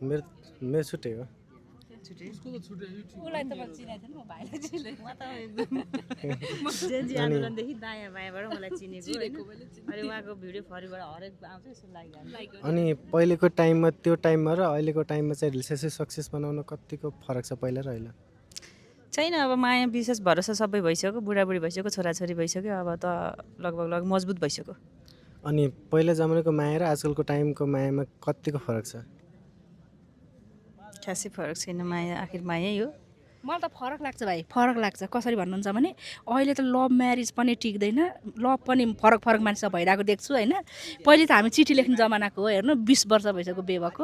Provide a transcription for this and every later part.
मेरो मेरो छुट्टै हो। उसलाई त म चिनाएको थिएन, म भाइलाई चिनेँ। म त एकदम जेएनजी आन्दोलनदेखि दायाँ बायाँबाट मलाई चिनेको होइन। अहिले उहाँको भिडियो फरीबाट हरेक आउँछ यसो लाइक अनि पहिलेको टाइममा त्यो टाइममा र अहिलेको टाइममा चाहिँ रिलेसनसिप सक्सेस बनाउन कतिको फरक छ पहिला र अहिले? छैन। अब माया विश्वास भरोसा सबै भइसक्यो, बुढाबुढी भइसक्यो, छोराछोरी भइसक्यो, अब त लगभग मजबुत भइसक्यो। अनि पहिला जमानाको माया र आजकलको टाइमको मायामा कतिको फरक छ? खासै फरक छैन, माया आखिर मायै हो। मलाई त फरक लाग्छ भाइ, फरक लाग्छ। कसरी भन्नुहुन्छ भने अहिले त लभ म्यारिज पनि टिक्दैन, लभ पनि फरक फरक मान्छे भइरहेको देख्छु होइन। पहिले त हामी चिठी लेख्ने जमानाको हो, हेर्नु 20 वर्ष भइसक्यो बेवाको,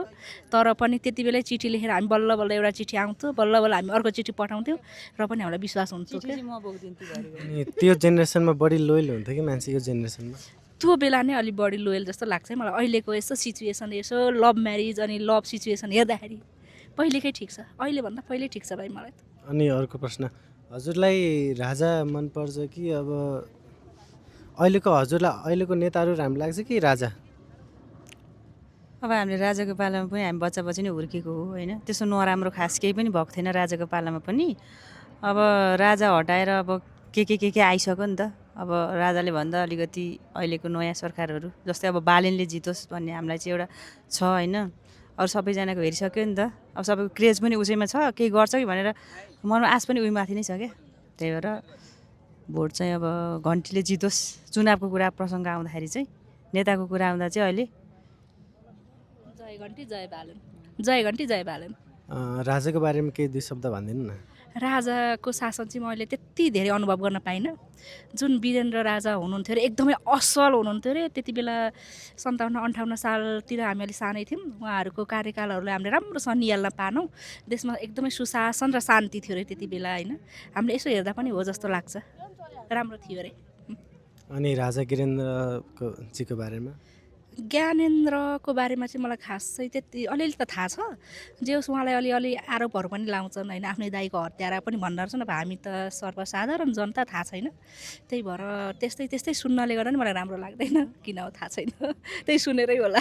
तर पनि त्यति बेलै चिठी लेखेर हामी बल्ल बल्ल एउटा चिठी आउँथ्यो, बल्ल बल्ल हामी अर्को चिठी पठाउँथ्यौँ र पनि हामीलाई विश्वास हुन्थ्यो क्या। अनि त्यो जेनेरेसनमा बढी लोयल हुन्थ्यो कि मान्छे यो जेनेरेसनमा? त्यो बेला नै अलिक बढी लोयल जस्तो लाग्छ है मलाई। अहिलेको यसो सिचुएसन, यसो लभ म्यारिज अनि लभ सिचुएसन हेर्दाखेरि पहिलेकै ठिक छ, अहिलेभन्दा पहिल्यै ठिक छ भाइ मलाई त। अनि अर्को प्रश्न, हजुरलाई राजा मनपर्छ कि अब हजुरलाई अहिलेको नेताहरू राम्रो लाग्छ कि राजा? अब हामीले राजाको पालामा पनि हामी बच्चा नै हुर्केको हो होइन। त्यसो नराम्रो खास केही पनि भएको थिएन राजाको पालामा पनि। अब राजा हटाएर अब के आइसक्यो नि त। अब राजाले भन्दा अलिकति अहिलेको नयाँ सरकारहरू जस्तै अब बालेनले जितोस् भन्ने हामीलाई चाहिँ एउटा छ होइन। अरू सबैजनाको हेरिसक्यो नि त। अब सबैको क्रेज पनि उसैमा छ, केही गर्छ कि भनेर मनमा आश पनि उही माथि नै छ क्या। त्यही भएर भोट चाहिँ अब घन्टीले जितोस्। चुनावको कुरा प्रसङ्ग आउँदाखेरि चाहिँ, नेताको कुरा आउँदा चाहिँ अहिले जय घन्टी जय बालेन, जय घन्टी जय बालेन। राजाको बारेमा केही दुई शब्द भनिदिनु न। राजाको शासन चाहिँ मैले त्यति धेरै अनुभव गर्न पाइनँ। जुन वीरेन्द्र राजा हुनुहुन्थ्यो अरे एकदमै असल हुनुहुन्थ्यो अरे। त्यति बेला 57-58 सालतिर हामी अलि सानै थियौँ। उहाँहरूको कार्यकालहरूलाई हामीले राम्रोसँग निहाल्न पानौँ। देशमा एकदमै सुशासन र शान्ति थियो अरे त्यति बेला होइन। हामीले यसो हेर्दा पनि हो जस्तो लाग्छ, राम्रो थियो अरे। अनि राजा वीरेन्द्रको जीको बारेमा? ज्ञानेन्द्रको बारेमा चाहिँ मलाई खासै त्यति अलिअलि त थाहा छ। जे होस् उहाँलाई अलिअलि आरोपहरू पनि लाउँछन् होइन। आफ्नै दाइको हत्यारा पनि भन्दो रहेछन्। अब हामी त सर्वसाधारण जनता, थाहा छैन। त्यही भएर त्यस्तै सुन्नाले गर्दा नि मलाई राम्रो लाग्दैन, किन हो थाहा छैन। त्यही सुनेरै होला।